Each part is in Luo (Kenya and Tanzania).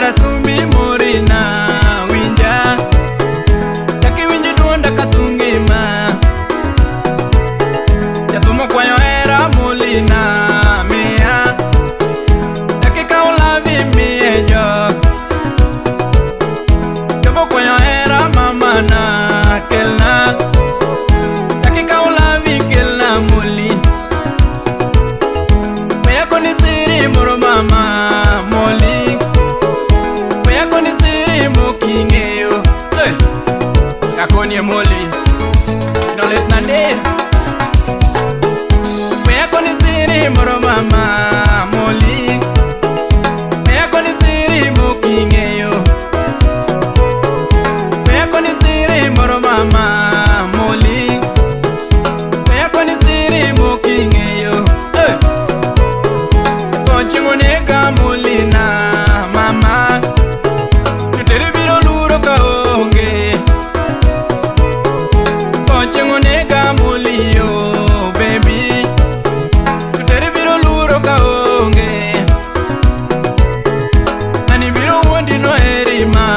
Asumbi morina winja. Dakiwinj duonda kasungima. Jathumo kwayo hera Molina miya. Dakika ulavi miye jok. Jombo kwayo hera mamana kelna. Dakika ulavi kelna Moli. Meyako ni siri moro mama Moli. Meyako ni siri moking'eyo. Hey! Akonie Moli. Nolet nade. Meyako ni siri moro mama Moli. Meyako ni siri moking'eyo. Meyako ni siri moro mama Moli. Meyako ni siri moking'eyo. Hey! Chieng' onega Molina mama. Jotere biro luro ka onge. Chieng' onega Moli yo baby. Jotere biro luro ka onge. Ng'ani biro wuondi noheri ma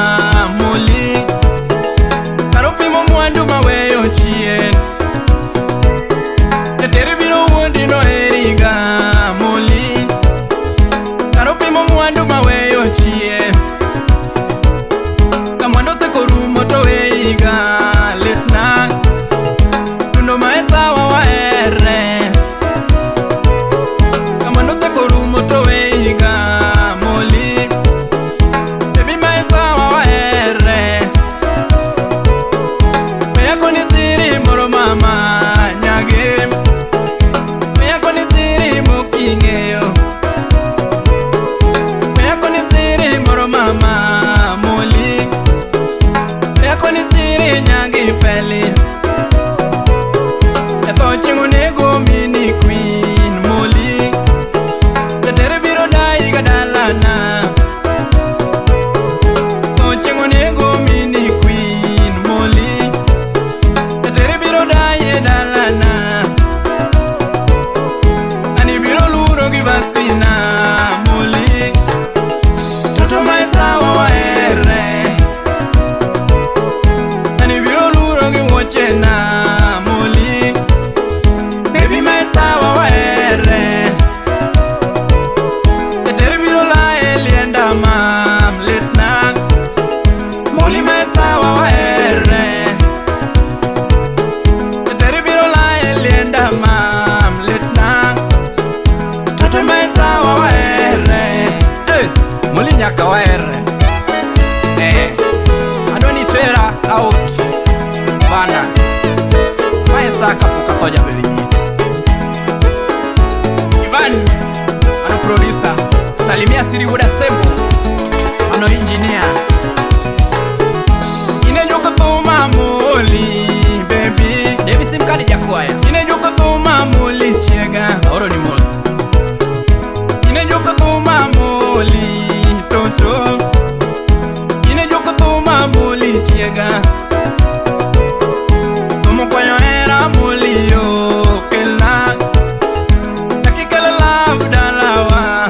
Moli. Kar opimo mwandu maweyo chien. Jatere biro wuondi noheri ga Moli. Kar opimo mwandu maweyo chien. Ka mwandu osekorumo to weyiga litna. Dundo mae sawa wahere. Ka mwandu osekorumo to weyiga Moli. Baby mae sawa wahere. Meyako ni siri moro mama nyage. Meyako ni siri moking'eyo. Meyako ni siri moro mama Moli. Meyako ni siri nyagi feli. Etho chieng' onego mini queen Moli. Jatere biro dayi ga dalana. Tho chieng' onego mini queen Moli. Jatere biro dayi e dalana. Ani biro luro gi basina Moli. Toto mae sawa wahere. Ani biro luro gi wuochena Moli. Baby mae sawa wahere. Jatere biro lae lienda mam litna. Moli mae sawa wahere. Jatere biro lae lienda mam litna. Toto mae sawa wahere. Hey, Moli nyaka wahere. Adwa ni tera out bana. Mae saa kapok atho jaber nyime. Ivan ano producer. Salimia Siri Wuod Asembo ano engineer. Inejuko thuma Moli baby. Davis Mkadi jakwaya. Inejuko thuma Moli chiega. Aoro ni mos. Inejuko thuma Moli toto. Inejuko thuma Moli chiega. Thumo kwayo hera Moli yo kelna. Dakikelo love dalawa.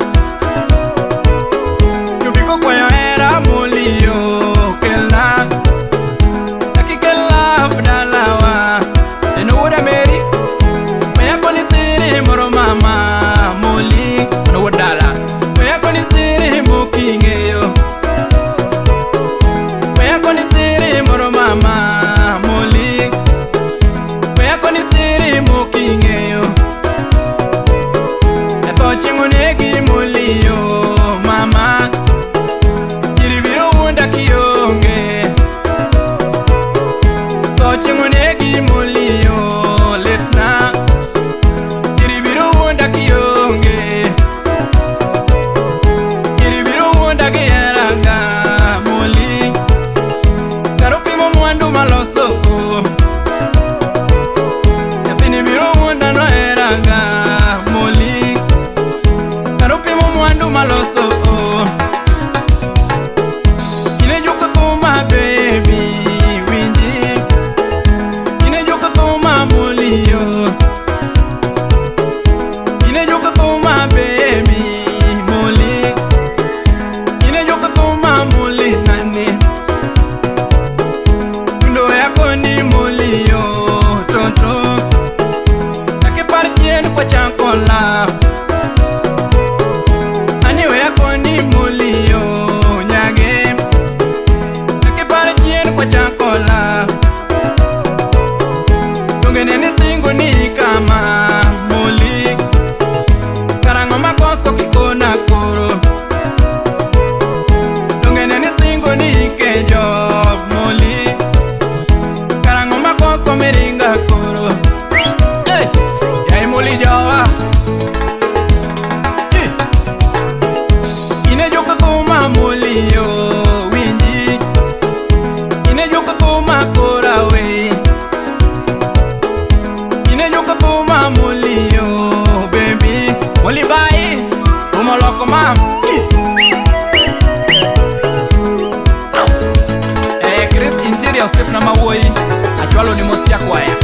Achwalo ni mos jakwaya.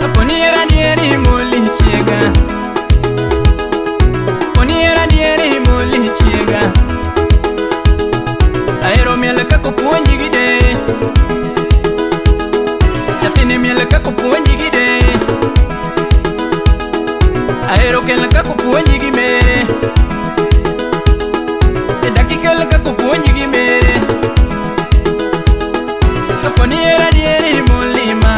Kaponi hera dieri moli chiega. Kaponi hera dieri moli chiega. Ahero miel kaka opuonji gi de. Nyathini miel kaka opuonji gi de. Ahero kel kaka opuonji gi mere. E dakikel kaka opuonji gi mere. Kaponi hera dieri molima.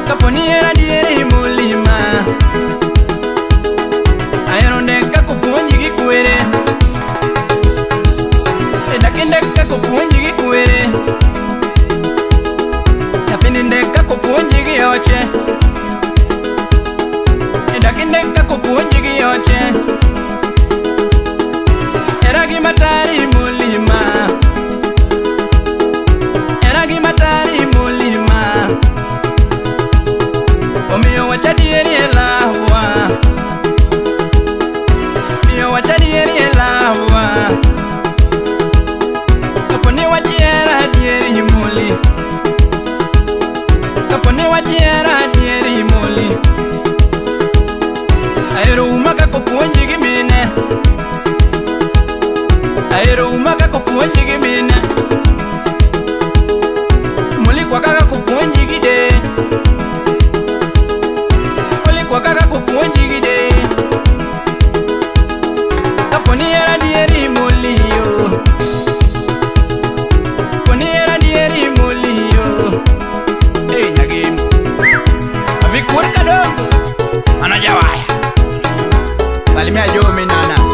Kaponi hera dieri molima. Ahero ndek kaka opuonji gi kwere. E dakindek kaka opuonji gi kwere. Nyathini ndek kaka opuonji gi oche. E dakindek kaka opuonji gi oche. Hera gi matari molima. Hera gi matari molima. Omiyo wach adieri e lawa. Omiyo wach adieri e lawa. Kaponi wach hera adieri moli. Kaponi wach hera adieri moli. Ahero uma kaka opuonji gi mine. Ahero uma kaka opuonji gi mine. Mulikwa kaka opuonji gi de. Mulikwa kaka opuonji gi de. Kaponi hera dieri moliyo. Kaponi hera dieri moliyo. Ei nyagim. Avikur kadogo. Mano jawaya. Salimia Jomi nana.